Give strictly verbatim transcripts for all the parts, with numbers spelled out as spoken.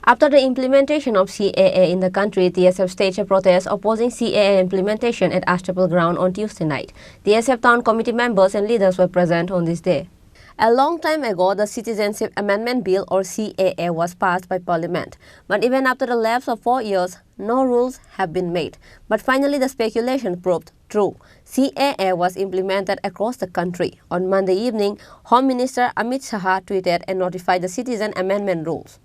After the implementation of C A A in the country, T S F staged a protest opposing C A A implementation at Ashtapal ground on Tuesday night. T S F town committee members and leaders were present on this day. A long time ago, the Citizenship Amendment Bill, or C A A, was passed by Parliament. But even after the lapse of four years, no rules have been made. But finally, the speculation proved true. C A A was implemented across the country. On Monday evening, Home Minister Amit Shah tweeted and notified the citizen amendment rules.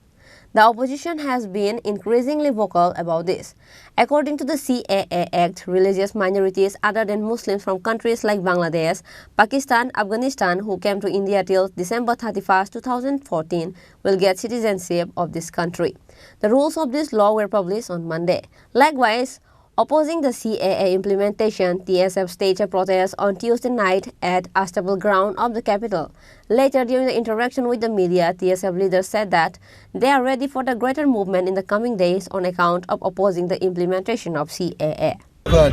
The opposition has been increasingly vocal about this. According to the C A A Act, religious minorities other than Muslims from countries like Bangladesh, Pakistan, Afghanistan, who came to India till December thirty-first, two thousand fourteen, will get citizenship of this country. The rules of this law were published on Monday. Likewise, opposing the C A A implementation, T S F staged a protest on Tuesday night at Astabal ground of the capital. Later, during the interaction with the media, T S F leaders said that they are ready for the greater movement in the coming days on account of opposing the implementation of C A A.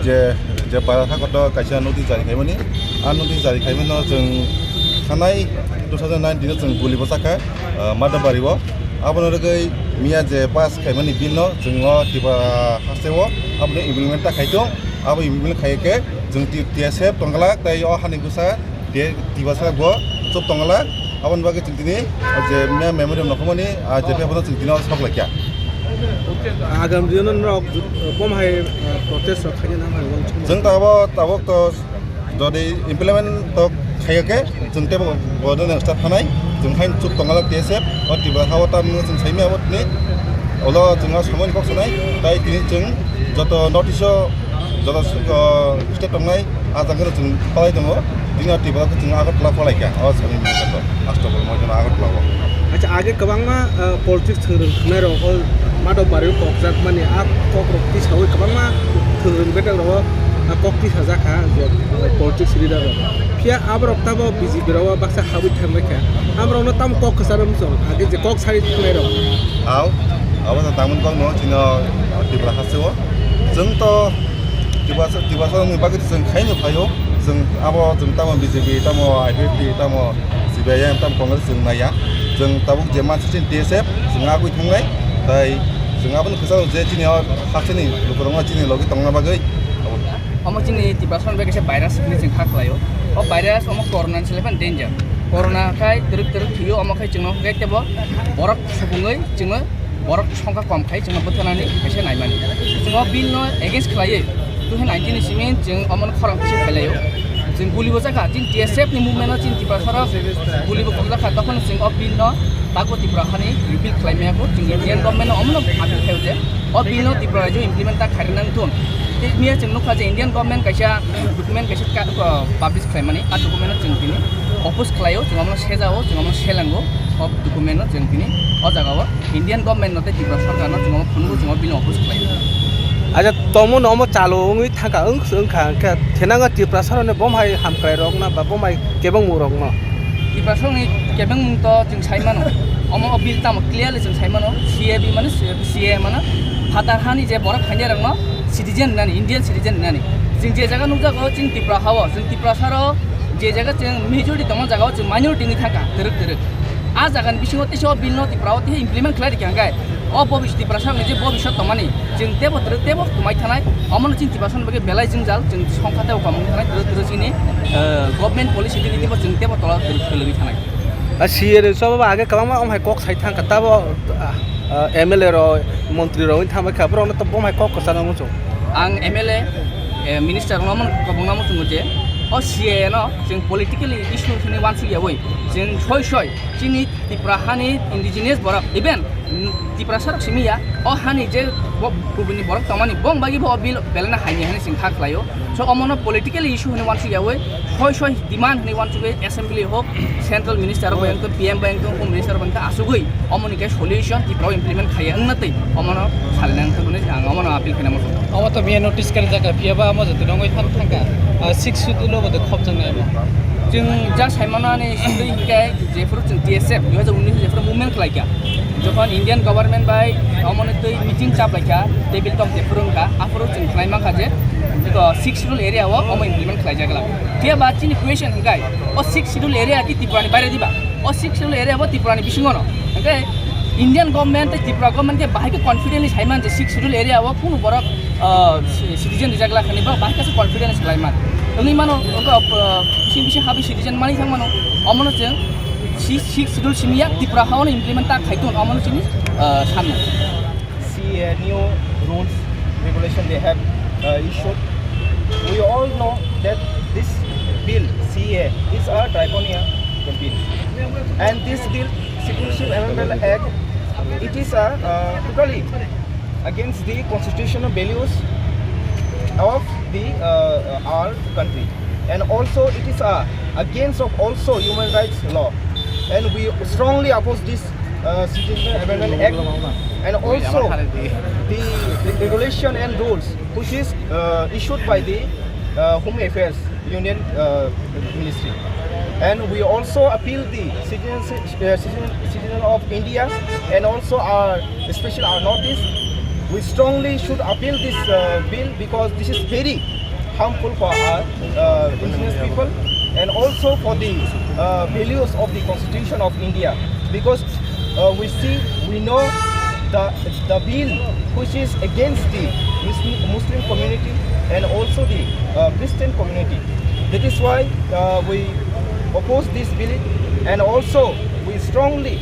Je, je para thakoto kaisa notice jari khaimani, a notice jari khaimano chwng thanai two thousand nineteen o chwng guli bwsakha, ah, Madhabari o. Abono rwgwi miya je pass khaimani bill no chwng o Tripura haste o abono implement ta khaitong. Abo implement khaiya khe chwng T-, T S F tongglak tei o hani bwsa T-, Tiprasa bo chuk tongglak. Aboni bagwi chwng tini je miya memorial nokhormani, ah, je paper no chwng tini o sok laikya. Agam dino norok, uh, bom hai, uh, protest rok khaina nang hai wng chwng. Chwng tabok, tabok to jodi implement to khaiya khe, chwng tebo bodo nang start hanai, chwng hain chuk tongala T S F, o Tripura hao tam nung chwng saimya abo tini, olo chwng o samani kok sanai, tai tini chwng joto notice o, joto, uh, state tongnai, a jaga chwng palai tongo, tini o Tripura chwng Agartala palai kha, o sami mung to, Astabal moi Agartala o. Acha, age kwbangma, uh, politics thwrwng thwngnai rok, o Madhabari o kokjak mani, a kok rok tisawi kwbangma thwrwng betek rok, a kok tisajak kha, je, uh, politics leader rok. Phiya aborok tabo B J P rok baksa habwi thangbai kha. Aborokno tamo kok kwcharo msong, age je kok sari thangnairok. Au, abo to tamoni kok no chino Tripura haste o. Chwng to Tiprasa, Tiprasa ni bagwi chwng khaino phaio. Chwng abo chwng tamo B J P, tamo I P F T, tamo C P I M, tamo Congress chwng naiya. Chwng tabuk je mansi chini T S F, chwng agwi thangnai. Tai chwng aboni kwcharo je chini o hasteni lukurokno chini logi tongna bagwi. Omo chini Tiprasa ni bai kaisa virus hinwi chwng kha khlaio. O virus omo corona ni se lephano danger. Corona khai twrwk twrwk thwio, omo khai chwngno hwnkhe teibo borok subungwi chwngno borok songkha kom khai chwngno bwtharnani kaisa naimani. Chwng o bill no against khlaiwi two thousand nineteen ni simi chwng omo no khorang kisa phailaio. Chwng guli bo jakha, chini T S F ni movement no chini Tiprasa rok guli bo kokjakha, tokhono chwng o bill no tago Tripura hani repeal khlai maya kho, chwng Indian government no omo no appeal khaio je o bill no Tripura rajyo implement ta khairwi nang thun. Tei miya chwng nukha je Indian government kaisa document kaisa ka-, uh, publish khlaimani, a document no chwng tini oppose khlaio, chwng omono sejao, chwng omono selango, o document no chwng tini o jagao Indian government no tei Tripura sorkar no chwng omo phunukgo, chwng o bill no oppose khlaio. Acha, tomo no omo chalo wngwi thangkha, wng-, wngkha, wngkha thenango Tripura sorkar ni bom hai hamkrai rok na ba bom hai kebengmung rok no. Tiprasongni kebengmung to chwng sai mano. Omo o bill tamo clearly chwng sai mano. C A B mano, C A mano phatar hani je borok phainai rokno citizen hinani, Indian citizen hinani. Chwng je jaga nukjago chwng Tripura hao, chwng Tiprasaro je jaga chwng majority tongma jagao chwng minority wngwi thangkha twrwk twrwk. A jagani bisingo teisa o bill no Tripura o teisa implement khlai rikha hwnkhe o bobis-, Tiprasarokni je bobiswt tongmani chwng teibo twrwk teibo kwmai thanai. Omono chini Tiprasarokni bagwi belai jwngjal, chwng songkha teibo kwmai thanai, twrwk twrwk chini, eh, government policy tini teibo chwng teibo tola twrwk twrwk thanai. A C A ni choba age kwbangma omo hai kok sai thangkha, tabo, ah, ah, M L A rok, montri rok wngwi thangbai kha, borokno to omo hai kok kwcharo muchung. Ang M L A, eh, minister rokno omo kwbangma muchungo je o C A A no chwng politically issue hinwi uansukyaui chwng soi soi chini Tripura hani indigenous borok, even, mm, Tiprasa rok simi ya, o hani je bo kubuni borok tongmani, bong bagwi bo o bill belai no haini hinwi chwng kha khlaio. So, omono political issue hinwi uansukyaui, soi soi demand hinwi uansugwi assembly hok, central minister rok bai wngtong, P M bai wngtong, home minister bai wngtong, asugwi omoni khe solution Tripura o implement khaiya wngna twi, omono salina wngtong hinwi ang omono appeal khaina muchungo. Omo to miya notice kari jaka, phiya ba omo joto nongwi phan thangkha, ah, six schedule o bo de khopjaknai abo. Chwng ja saimano ani simi hinkhe jephuru chwng T S F dui hajar unnish jephuru movement khlaikha, jokhon Indian government bai omoni twi meeting chaplaikha, table talk jephuru wngkha, aphuru chwng khlai mankha je, uh, six schedule area o omo implement khlaijak glak. Phiya ba chini question hinkhe, o six schedule area ki Tripura ni baire diba? O six schedule area bo Tripura ni bisingo no. Hinkhe Indian government tei Tripura government khe bahai khe confidently saiman je Sixth Schedule area o kunu borok, ah, citizen rijak lakhani ba bahai khe confidence khlaiman. Wngwi mano, wngkha, ah, bising bising habi citizen mani thang mano. Omono chwng si-, Sixth Schedule simi ya Tripura hao no implement ta khai ton, omono chini, ah, sanna. C A new rules, regulation they have, uh, issued. We all know that this bill, C A, is a draconian bill. And this bill, Citizenship Amendment Act, it is a, uh, totally against the constitutional values of the, uh, our country. And also it is, uh, against of also human rights law. And we strongly oppose this, uh, Citizenship Amendment Act. And also the, the regulation and rules which is, uh, issued by the, uh, Home Affairs Union, uh, Ministry. And we also appeal the citizen, uh, citizen, citizen of India and also our, especially our Northeast. We strongly should appeal this, uh, bill because this is very harmful for our, uh, indigenous people and also for the, uh, values of the Constitution of India, because, uh, we see, we know the, the bill which is against the Muslim, Muslim community and also the, uh, Christian community. That is why, uh, we oppose this bill, and also we strongly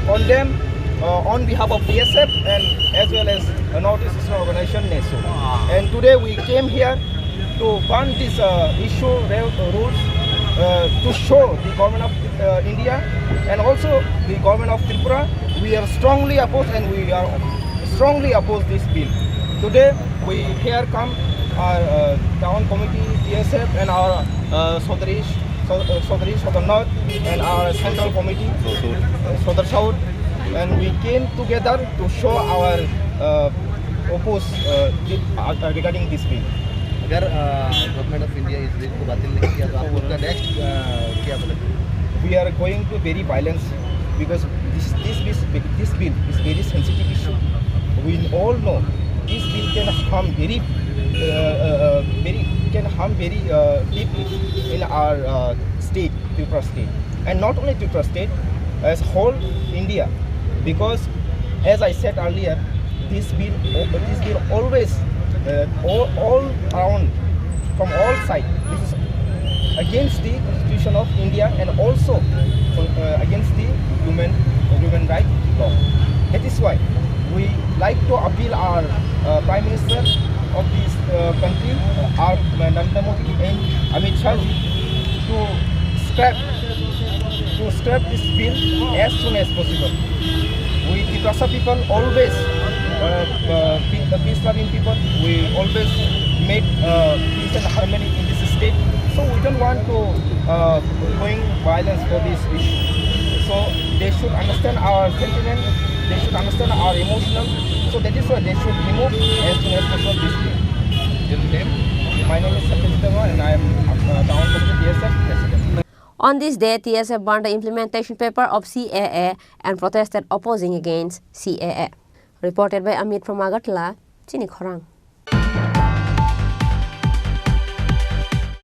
condemn, uh, on behalf of T S F and as well as, uh, Northeast Eastern Organization, neso. And today we came here to burn this, uh, issue, re-, rules, uh, to show the government of, uh, India and also the government of Tripura. We are strongly opposed and we are strongly oppose this bill. Today we here come our, uh, town committee, T S F, and our, uh, Sodari, So-, uh, Sodari Sodar North and our central committee, uh, Sodar South, and we came together to show our, uh, oppose, uh, the, uh, regarding this bill. अगर, uh, government of India is willing to बातिल नहीं किया तो आप लोग का next, uh, क्या बोले? We are going to very violence because this, this, this, this bill is very sensitive issue. We all know this bill can harm very, uh, uh, uh, very, can harm very, uh, deeply in our, uh, state, Tripura state, and not only Tripura state, as whole India, because as I said earlier, this bill, this bill always, uh, all, all around, from all sides, this is against the Constitution of India and also, uh, against the human, human right law. That is why we like to appeal our, uh, Prime Minister of this, uh, country, uh, our Narendra Modi and Amit Shah ji to scrap, to scrap this bill as soon as possible. We Tiprasa people always, uh, uh, pe-, uh, peace loving people. We always make, uh, peace and harmony in this state. So we don't want to, uh, going violence for this issue. So they should understand our sentiment. They should understand our emotional. So that is why they should remove as soon as possible this bill. Your name? My name is Satyajit Debbarma and I am, uh, town committee T S F president. On this day, T S F burned the implementation paper of C A A and protested opposing against C A A. Reported by Amit from Agartala, Chini Khorang.